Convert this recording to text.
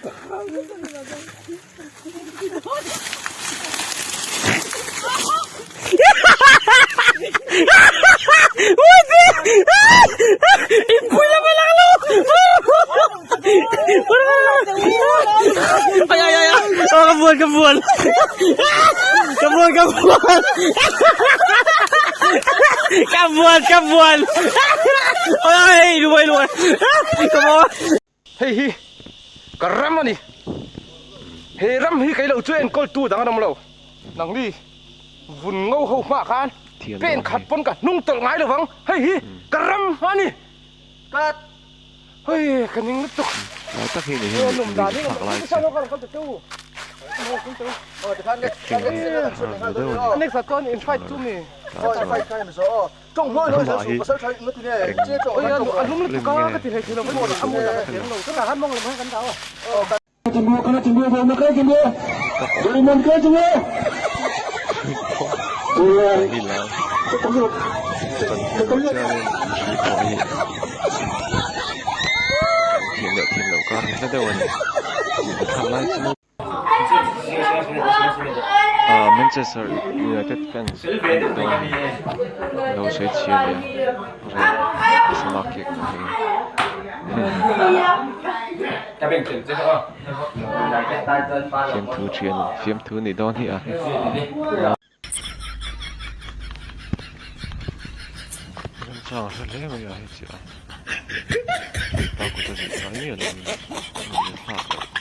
Hei hi ka ram a ni. He ram hi kei lo chu enkawltu dang an awm lo. Nangni vun ngo ho hmah khan pen khat pawn ka hnung tawlh ngai lovang. Hei hi ka ram a ni. Ka hei ka ning lutuk. Lai tak hi ni hian mi thlak lai chu. Acting hi a deuh a ni. Amah hi eng film nge hi lar chan thiam loh chianin mihring pawh hi thiam leh thiam loh kar hi hla deuh a ni thlak lai chu. Ah Manchester United fans an nih dawn hi lo sawi chhia leh a reh Salah kek na hi fiamthu thian fiamthu nih dawn hi a. Remchang a hre hle mai a hei chiah a pa kut a zih ngai miah lo in a thlak loh.